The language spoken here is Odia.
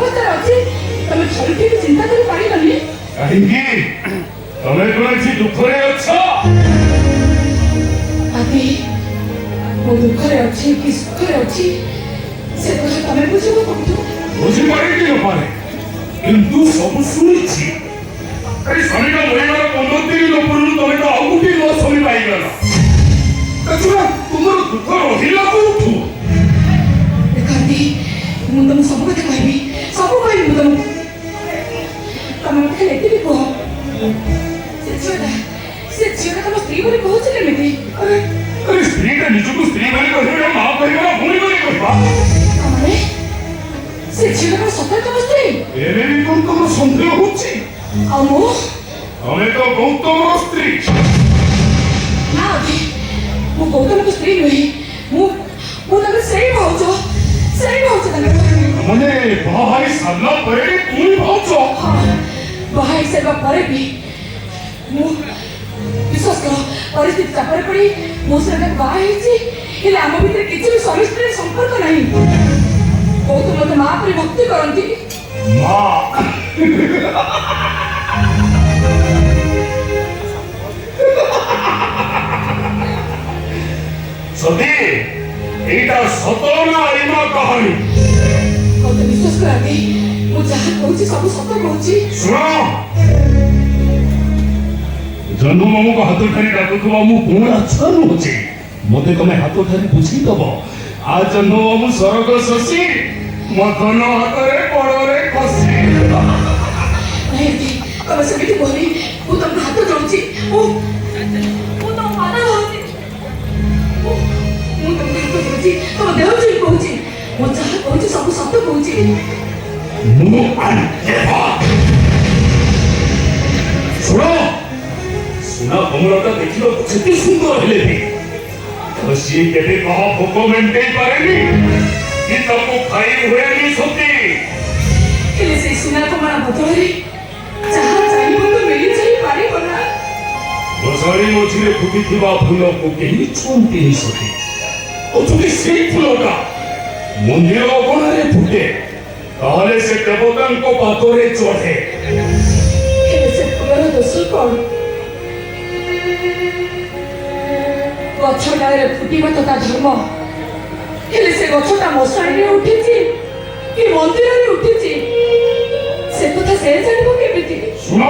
ଅବସ୍ଥାରେ ଅଛି, ତମେ ଥରୁଟିଏ ବି ଚିନ୍ତା କରିପାରିଲନି? କାହିଁକି, ତମେ କଣ ଏଠି ଦୁଃଖରେ ଅଛ? ଆଦି, ମୁଁ ଦୁଃଖରେ ଅଛି କି ସୁଖରେ ଅଛି, ସେ କଥା ତମେ ବୁଝିବ କୋଉଠୁ? ବୁଝିପାରେ କି ନପାରେ, କିନ୍ତୁ ସବୁ ଶୁଣିଛି। ଆରେ, ସ୍ୱାମୀଟା ମରିବାର 15 ଦିନ ପୂର୍ବରୁ ତମେ ତ ଆଉ ଗୋଟିଏ ନୂଆ ସ୍ୱାମୀ ପାଇଗଲ। ତା ଛଡ଼ା ତୁମର ଦୁଃଖ ରହିଲା କୋଉଠୁ? ଦେଖ ଆଦି, ମୁଁ ତମକୁ ସବୁ କଥା କହିବି, ସବୁ କହିବି ମୁଁ ତମକୁ। ତମେ ମତେ ଖାଲି ଏତିକି କୁହ, ସେ ଝିଅଟା ତମ ସ୍ତ୍ରୀ ବୋଲି କହୁଛି କେମିତି? ଆରେ ଆରେ, ସ୍ତ୍ରୀଟା ନିଜକୁ ସ୍ତ୍ରୀ ବୋଲି କହିବ ନା ମା କହିବ ନା ଭଉଣୀ ବୋଲି କହିବା? ତାମାନେ ସେ ଝିଅଟା କଣ ସତରେ ତମ ସ୍ତ୍ରୀ? ଏବେ ବି କଣ ତମର ସନ୍ଦେହ ହଉଛି? ଆଉ ମୁଁ? ତମେ ତ ଗୌତମର ସ୍ତ୍ରୀ। ନା ଆଦି, ମୁଁ ଗୌତମଙ୍କ ସ୍ତ୍ରୀ ନୁହେଁ। ମୁଁ ମୁଁ ତାଙ୍କର ସେଇ ଭାଉଜ, ସେଇ ଭାଉଜ ତାଙ୍କର। ମାନେ ବାହା ହେଇ ସାରିଲା ପରେ ବି ପୁଣି ଭାଉଜ? ହଁ, ବାହା ହେଇ ସାରିବା ପରେ ବି। ମୁଁ ବିଶ୍ୱାସ କର, ପରିସ୍ଥିତି ଚାପରେ ପଡ଼ି ମୁଁ ସେଟାକୁ ବାହା ହେଇଛି, ହେଲେ ଆମ ଭିତରେ କିଛି ବି ସ୍ୱାମୀ ସ୍ତ୍ରୀର ସମ୍ପର୍କ ନାହିଁ। ଗୌତମ ମତେ ମା ପରି ଭକ୍ତି କରନ୍ତି। ମା? ସତୀ, ଏଇଟା ସତ ନା ଆଇମା କାହାଣୀ? ମତେ ବିଶ୍ୱାସ କର ଆଦି, ମୁଁ ଯାହା କହୁଛି ସବୁ ସତ କହୁଛି। ଶୁଣ, ଜହ୍ନ ମାମୁଙ୍କ ହାତ ଠାରି ଡାକୁଥିବା ମୁଁ ପୁରା ଛୁଆ ନୁହଁଛି, ମତେ ତମେ ହାତ ଠାରି ବୁଝେଇଦବ। ଆ ଜହ୍ନ ମାମୁ ସରଗ ଶଶୀ, ମଦନ ହାତରେ ବଳରେ ଖସି। ନାଇଁ ଆଦି, ତମେ ସେମିତି କୁହନି। ମୁଁ ତମକୁ ହାତ ଯୋଡୁଛି, ମୁଁ ମୁଁ ତମ ପାଦ ଧରୁଛି। ମୁଁ ମୁଁ ତମକୁ ହାତ ଯୋଡୁଛି, ତମ ଦେହ ଛୁଇଁ କହୁଛି, ମୁଁ ଯାହା କହୁଛି ସବୁ ସତ କହୁଛି। ମୁଁ ଶୁଣ, ସୁନା କମଳଟା ଦେଖିବାକୁ ଯେତେ ସୁନ୍ଦର ହେଲେ ବି ତ ସିଏ କେବେ କାହା ଭୋକ ମେଣ୍ଟେଇ ପାରେନି କି ତାକୁ ଖାଇ ହୁଏନି ସତୀ। ହେଲେ ସେଇ ସୁନା କମଳା ବଦଳରେ ଯାହା ଚାହିଁବ ତ ମିଳିଯାଇ ପାରିବ ନା? ମଶାଣି ମଝିରେ ଫୁଟିଥିବା ଫୁଲକୁ କେହି ଛୁଅନ୍ତିନି ସତୀ। ଆଉ ଯଦି ସେଇ ଫୁଲଟା ମନ୍ଦିର ଅଗଣାରେ ଫୁଟେ, ତାହେଲେ ସେ ଦେବତାଙ୍କ ପାଦରେ ଚଢେ। ହେଲେ ସେ ଫୁଲର ଦୋଷ କଣ? ଗଛ ଡାଳରେ ଫୁଟିବା ତ ତା ଧର୍ମ। ହେଲେ ସେ ଗଛଟା ମଶାଣିରେ ଉଠିଛି କି ମନ୍ଦିରରେ ଉଠିଛି, ସେ କଥା ସେ ଜାଣିବ କେମିତି? ଶୁଣ।